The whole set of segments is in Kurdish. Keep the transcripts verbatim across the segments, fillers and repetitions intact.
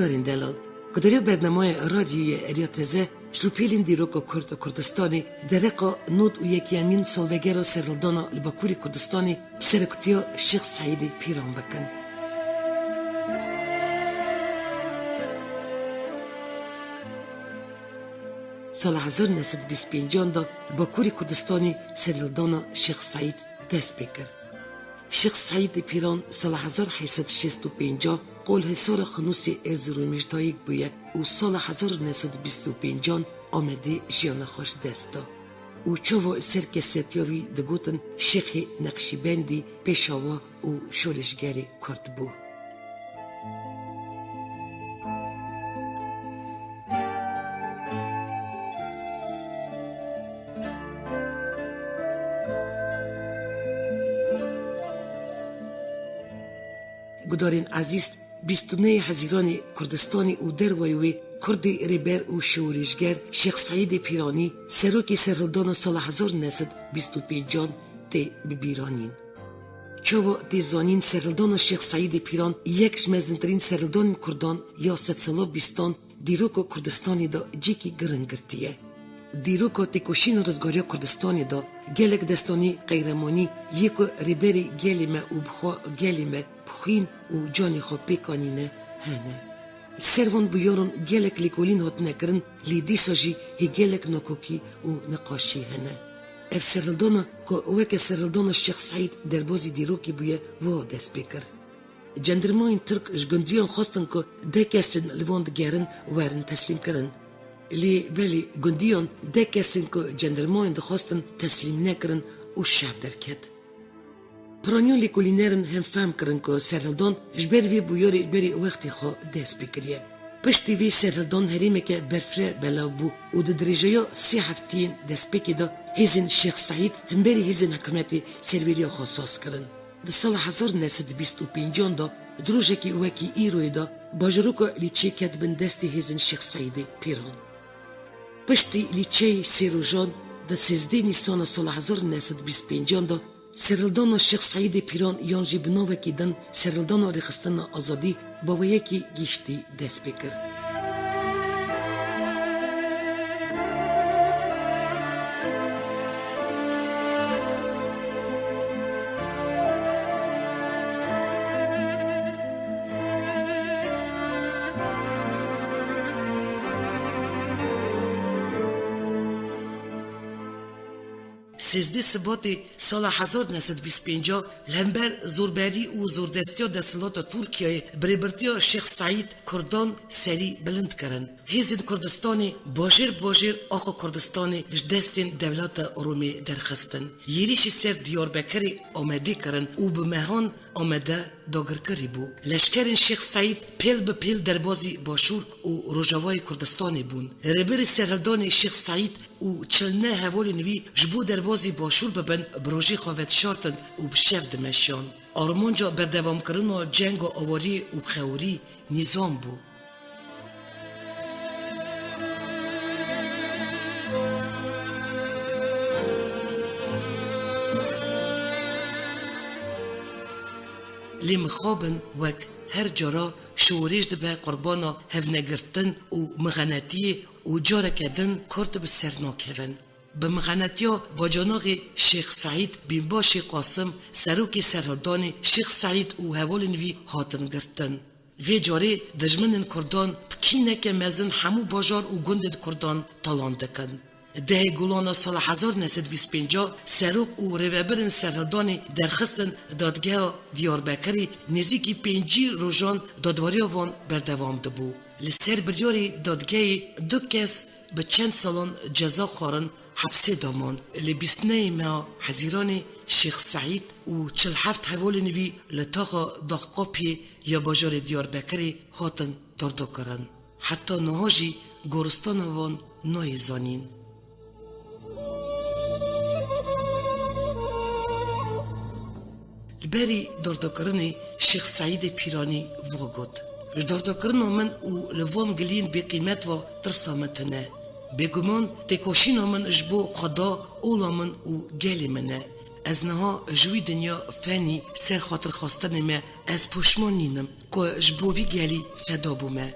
Guhdarên delal, guhdarî bernameyê Radyoyê Erya Teze, ji rûpelên dîroka Kurd û Kurdistanê, dereqa nod û yekemîn salvegera serhildana li Bakurê Kurdistanê, bi seroktiya Şêx Seîdê Pîran bikin. Sala hezar neh sed bîst pêncan de li Bakurê Kurdistanê serhildana Şêx Seîd dest pê kir. Şêx Seîdê Pîran sala hezar heyt sed şêst û pênc qol Hisara Xinûsê Erziromê ji dayik bûye û sala hezar neh sed bîst û pêncan Amedê jiyana xwe ji dest da û çawa li ser kesetiya wî digotin Şêxê Neqşîbendî, pêşewa û şorişgerê Kurd bû. Gudarên ezîz, bîst û nehê Hezîranê Kurdistanê û dervayî wê Kurdê rêber û şiorêjger Şêx Seîdê Pîranî, serokê serhildana sala hezar neh sed bîst û pêncan tê bibîranîn. Çawa tê zanîn, serhildana Şêx Seîdê Pîran yek ji mezintirîn serhildanên Kurdan ya sedsala bîstan dîroka Kurdistanê de cihekî giring girtiye. Dîroka têkoşîna rizgariya Kurdistanê de gelek destanê qehremanî yê ku rêberê gelê me û bi xwe gelê me bi xwîn û canê xwe pêk anîne hene. Li ser van bûyeran gelek lêkolîn hatine kirin, lê dîsa jî hê gelek nakokî û niqaşî hene. Ev serhildana ku weke serhildana Şêx Seîd derbazî dîrokê bûye, wiha dest pê kir. Cendirmayên Tirk ji gundiyan xwestin ku deh kesên li van digerin werin teslîmkirin. Lê belê gundiyan deh kesên ku cendirmayên dixwestin teslîm nekirin û şer derket. Piraniya lêkolînerin hem fehm kirin ku serhildan ji ber vê bûyerê berî wextê xwe dest pê kiriye. Piştî vê serhildan herêmeke berfireh belav bû û di dirêjeya sê heftiyên destpêkê de hêzên Şêx Seîd hemberî hêzên hikûmetê serwêriya xwe saz kirin. Di sala hezar neh sed bîst û pêncan de, di rojekî wekî îroyê de, bajaroka Lîçê ket bin destê hêzên Şêx Seîdê Pîran. Piştî Lîçeyê sê rojan, di sêzdeh Nîsana sala hezar neh sed bîst pêncan de, serhildana Şêx Seîdê Pîran yan jî bi navekî din serhildana rêxistina azadî bi awayekî giştî dest pê kir. Sêzdeh Sibatê sala hezar neh sed bîst pênc li hember zorberî û zordestiya desthilata Tirkiyeyê bi rêbertiya Şêx Seîd Kurdan serî bilind kirin. Hêzên Kurdistanê bajêr bajêr axa Kurdistanê ji destên dewleta Romê derxistin. Êrîşî ser Diyarbekirê Amedê kirin û bi mehan Amede dagirkirî bû. Leşkerên Şêx Seîd pêl bi pêl derbazî Başûr û Rojavayê Kurdistanê bûn. Rêberê serhildanê Şêx Seîd û çil neh hevalên wî ji bo derbazî Başûr bibin, bi rojê xwe vedişartin û bi şev dimeşiyan. Armanca berdewamkirina cenga awarî û xewirî nîzam bû. Lê mixabin wek her cara şiorêj dibe qurbana hevnegirtin û mixenetiyê û careke din Kurd bi ser nakevin. Bi mixenetiya bacanaxê Şêx Seîd, bînbaşê Qasim, serokê serhildanê Şêx Seîd û hevalên wî hatin girtin. Vê carê dijminên Kurdan bi kîneke mezin hemû bajar û gundên Kurdan talan dikin. Dehê Gulana sala hezar neh sed bîst pênc serok û rêvebirên serhildanê derxistin dadgeha Diyarbekirê, nêzîkî pêncî rojan dadwariya wan berdewam dibû. Li ser biryarê dadgehê du kes bi çend salan ceza xwarin hepsê de man. Li bîst nehê meha Hezîranê Şêx Seîd û çil heft hevalên wî li taxa Daxqapiyê ya bajarê Diyarbekirê hatin dardakirin. Heta niha jî goristana wan nayê zanîn. Li berî dardakirinê Şêx Seîdê Pîranî va got: Ji dardakirina min û li van giliyên bêqîmet ve tirsa min tune. Bêguman têkoşîna min ji bo Xweda, ola min û gelê min e. Ez niha ji wî dinya fenî ser xatirxwestinê me, ez poşman nînim ku ji bo vî gelî feda bûme.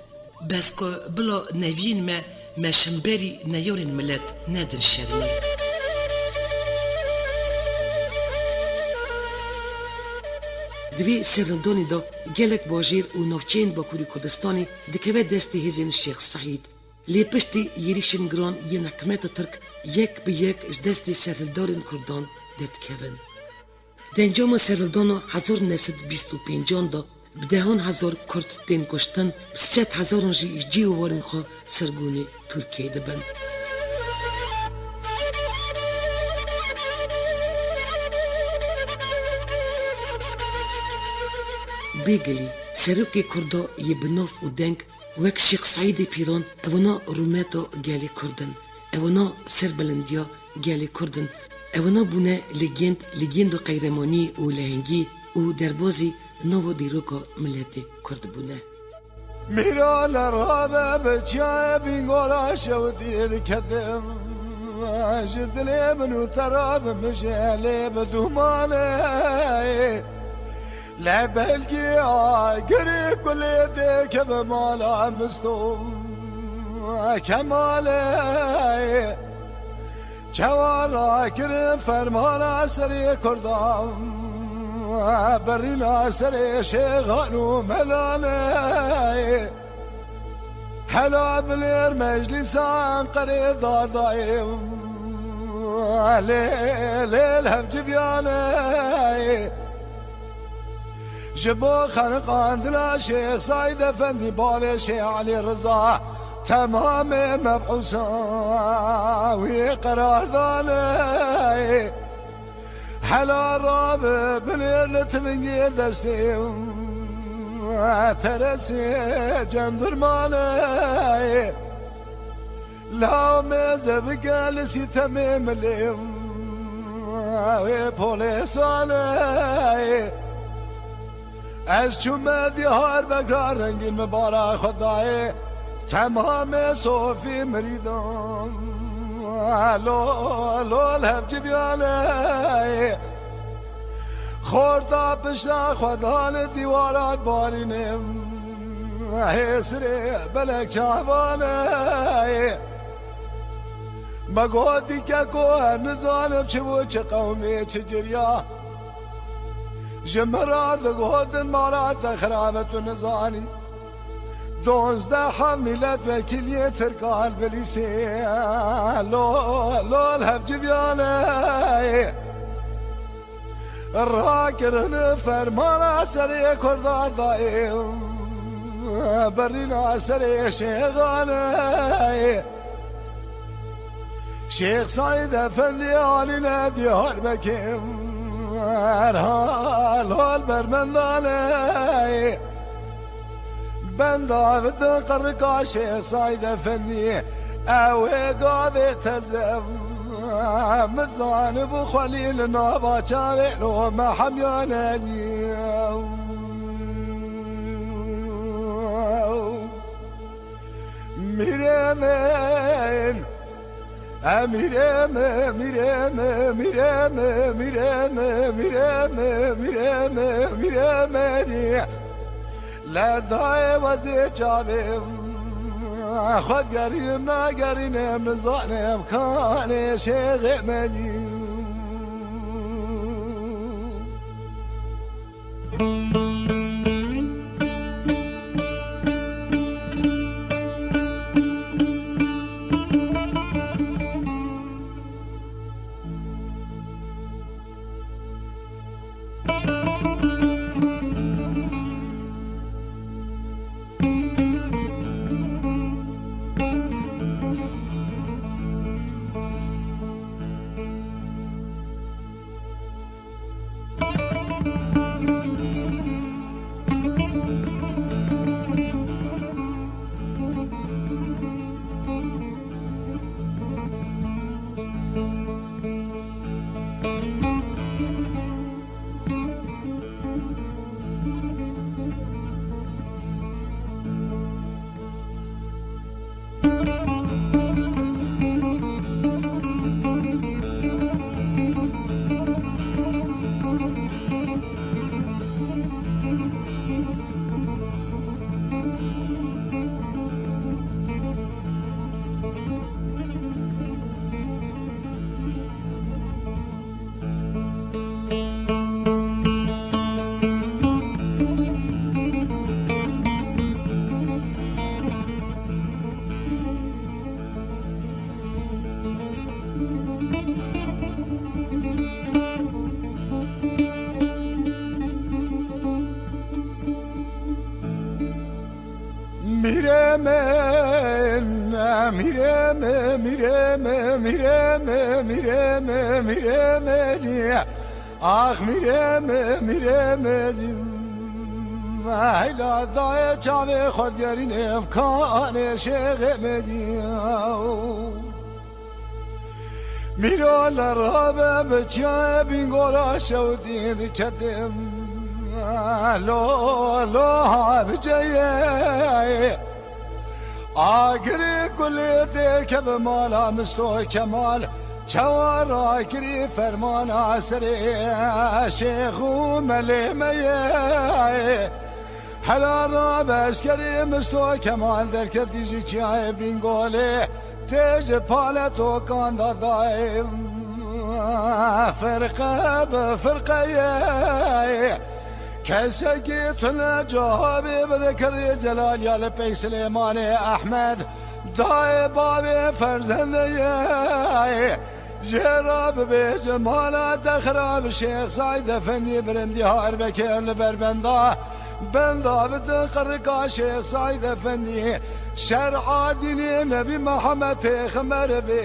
Bes ku bila neviyên me, me şimberî neyarên milet nedin şermê. Di vê serhildanê de gelek bajêr û navçeyên Bakurê Kurdistanê dikeve destê hêzên Şêx Seîd. Lê piştî êrîşên giran yên hikûmeta Tirk yek bi yek ji destê serhildarên Kurdan derdikevin. Di encama serhildana hezar neh sed bîst û pêncan de bi dehan hezar Kurd tên kuştin, bi sed hezaran jî ji cih û warên xwe sirgûnê Tirkiyeyê dibin. Bêgilî, serokê Kurda yê bi nav û deng wek Şêx Seîdê Pîran, ewana rûmeta gelê Kurd in, ewana serbilindiya gelê Kurd in, ewana bûne legend, legenda qehremanî û lehengî û derbazî nava dîroka miletê Kurd bûne. Mîra le rabe bi çiyayê Bîngora şewitî diketim. Ji dilê min û te rabe min jê lê bi dûmanê. Le belkî agirî kulê têkeve mala Misto Kemalê. Çawa rakirin fermana serê Kurdan, berîna serê şêxan û melanê. Hela bilêr meclîsa Enqerê dadayê, lê, lê li hevciviyanê. Ji bo xeniqandina Şêx Seîd Efendî bavê Şêx Elî Riza, temamê meb'ûsa wî qerar dane. Hela rabe binêr li tivingê destê teresê cendirmane. Law mêze bike li sîtemê milê wê polêsanê. Ez çûme Diyarbekra rengîn min bara xwe dayê. Temamê sofî mirîdan lol, lol hevciviyanê. Xorta pişta xwe dane dîwara barînê. Hêsirê belek çavanê. Me gotî keko, ez nizanim çi bû, çi qewmê, çi ciriya. Ji min re digotin mala te xirab e, tu nizanî. Donzdeh heb mîletvekîliyê Tirkan Bilîsê, lol, lol hevciviyanê. Rakirin fermana serê Kurda dayê, berîna serê şêxanê. Şêx Seîd Efendî anîne Diyarbekir, hal hal bermendanê. Benda vidin qirika Şêx Seîd Efendî, ew ê gavê teze, min zanibû xwelî li nava çavê lo me hemyanenî. Mîrê min, e mîrê min, mîrê min, mîrê min, mîrê min, mîrê min, mîrê min, mîrê min. Le dayê wezê çavê xwe digerînim, nagerînim, nizanim kanê şêxê menî. Min, mîrê min, mîrê min, mîrê min, mîrê min, mîrê min, ax mîrê min, mîrê min. Heyla dayê çavê xwe digerînim kanê şêxê min. Mîro le rabe bi çiyayê Bîngora şewtî diketim. Lo, lo, ha bi ceyê. Agirî kulê têkeve mala Misto Kemal. Çawa rakirî fermana serê şêx û melê me ye. Hela rabe eskerî Misto Kemal derketî ji çiyayê Bîngolê. Tê ji paletokan de dayê firqe bi firqe ye. Kesekî tune cewabê bide kirê Celal ya li pey Silêmanê Ehmed dayê bavê ferzende ye. Jê re bibêje mala te xirab Şêx Saîd Efendî birindî har vekir li ber benda. Benda bidin qirika Şêx Saîd Efendî. Şer'a dînê Nebî Mihemed Pêxember vê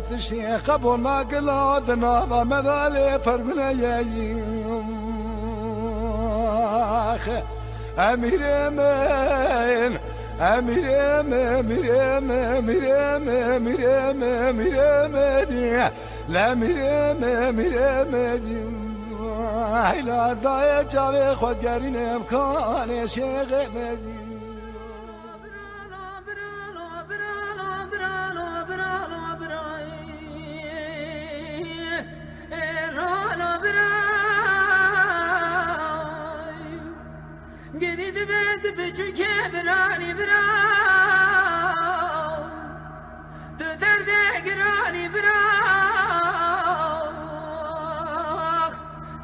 tiştî qebûl nakin, la di nava me de lê pirgûne ye. Emîrê min, emîrê min, emîrê min, emîrê min, emîrê min, emîrê min, emîrê min, emîrê min. Heyla dayê çavê xwe digerînim kanê şêxê min. Gedî dibe tu biçûkê biranî bira. Tu derdê giranî bira.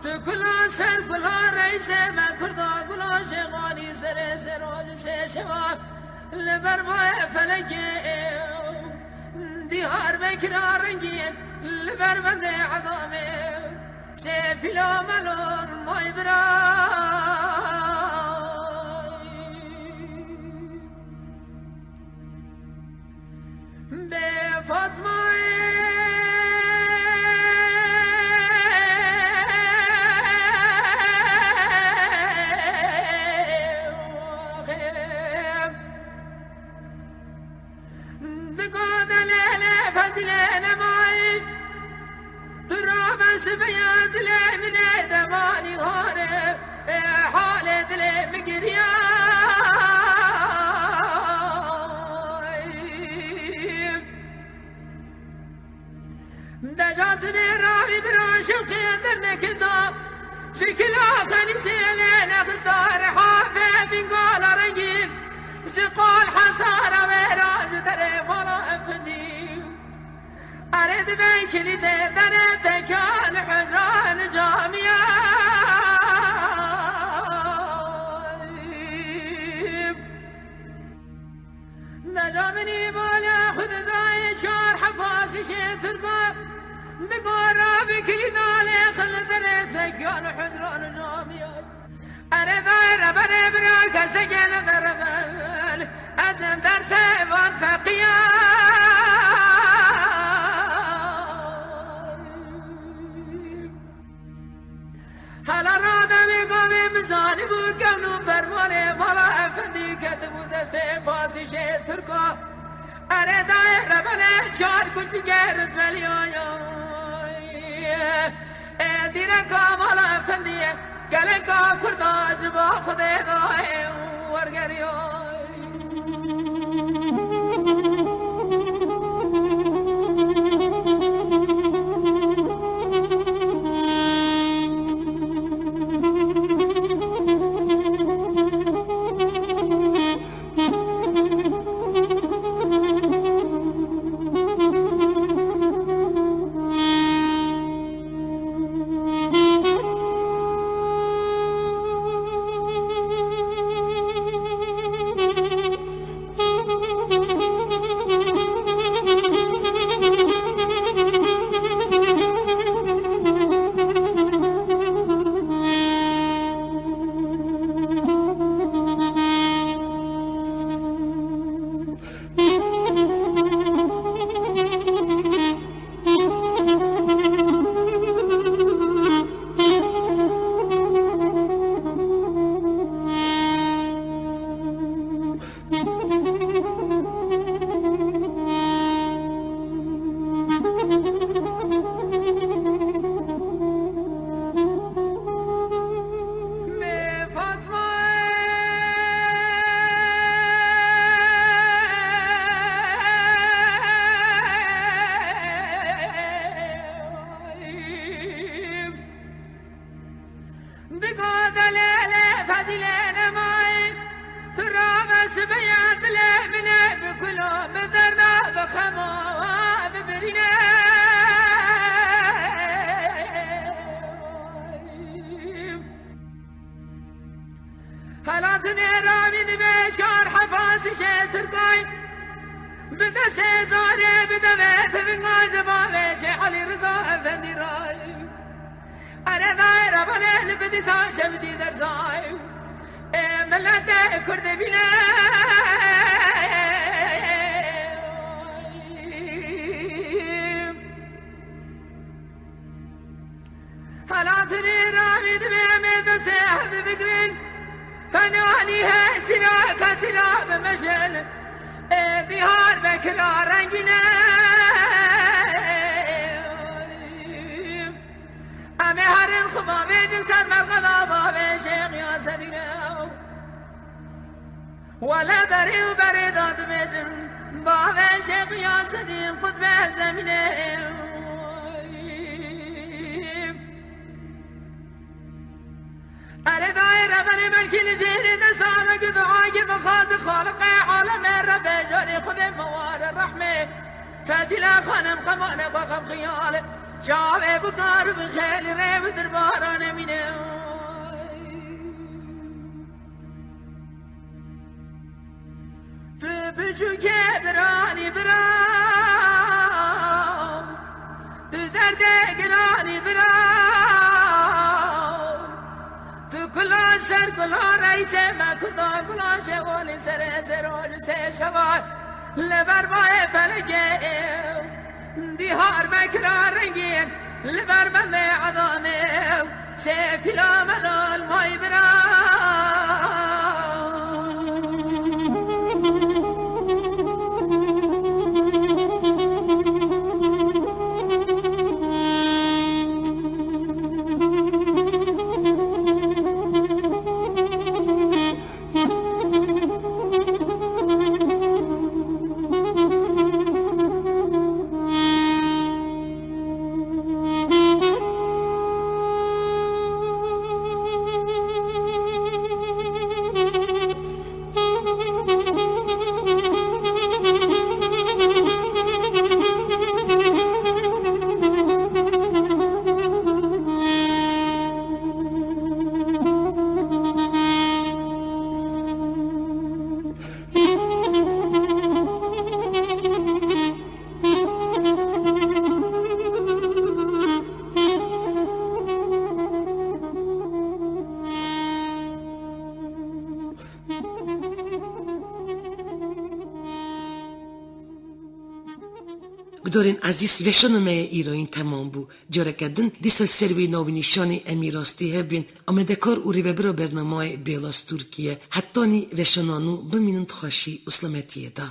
Tu kula ser kula reysê me kurda gula şêxanî serê ser alî sê şeva. Li ber bayê felekê dîhar vekira rengîn, li ber bendê edamê sê fîla melol may bira. Bê Fatmayê Digo delê lê fezîlê nemayî. Tu rabe sibeya dilê min ê demanî hore, ê halê dilê min giriyay. Dejatinê ravî bira şewqê dernekê da, şikila xenîsê lê nexista rehafê bîngala rengîn, ji qal hesara wêra ji derê mala efendî. Erê dibe kilîdê derê tekan hezran camiya. Neda minî bala xwe didayê çar hefasî şê Tirka. Digora bi kilîda lê xil derê tekan hezran camiya. Ere dayê rebenê bira keseke li derben, ez em dersê van feqiya. Hela rademê gavê min zanîbû kevn û fermanê mala efendî ketibû destê fasîşê Tirka. Ere dayê rebenê çar kuçikê ritbeliyaya. Ê dîreka mala efendiyê, geleka kurda ji ba Xwedê dayê wergeriya. Digo delele fezîle nemayê, tu rave sibeya dilê min ê bi kulo, bi derda, bi xema we bibirîne. Helatinê ravî dibe şar hefasî şê Tirkay, bi destê zarê, bi devê tivinga ji bavê şê Elî Riza Efendî ray. Ere daye rabalê li bidîsa şevdî derzay. Ê milletê Kurd bîne. Helatinê ravî dibe em ê destê hev bigirin. Fenwanî he sîra kesîra bimeşin. Ê bîhar bekira rengîne. Em ê herin xwe bavêjin ser merqeda bavê Şêx Yasedîne. Wele berê û berê da dibêjin, bavê Şêx Yasedîn qutbe zemînê. Erê dayê revelê belkî li jêrê desta me ki dua ki bixwazi Xaliqê alemê Rebbê carê Xwedê meware rehmê. Fezîle xanim xemane xwe xem xiyale. Çavê bikar bixêl rê bi dirbara nemîne. Tu biçûkê biranî bira, tu derdê giranî bira. Tu kula ser kula reysê me kurda, kula şewanî serê serol sê şevan li ber bayê felekê. Dîhar me kira rengîn li ber bendê edanê, sê fîla melal may bira. Gudarên ezîz, veşana me ya îroyîn temam bû. Careke din dîsa li ser wê navnîşanê em ê rastî hev bên. Amadekar û rêvebira bernamayê Bêlas Tirkiye. Hetanî veşana nû bimînin di xweşî û selametiyê de.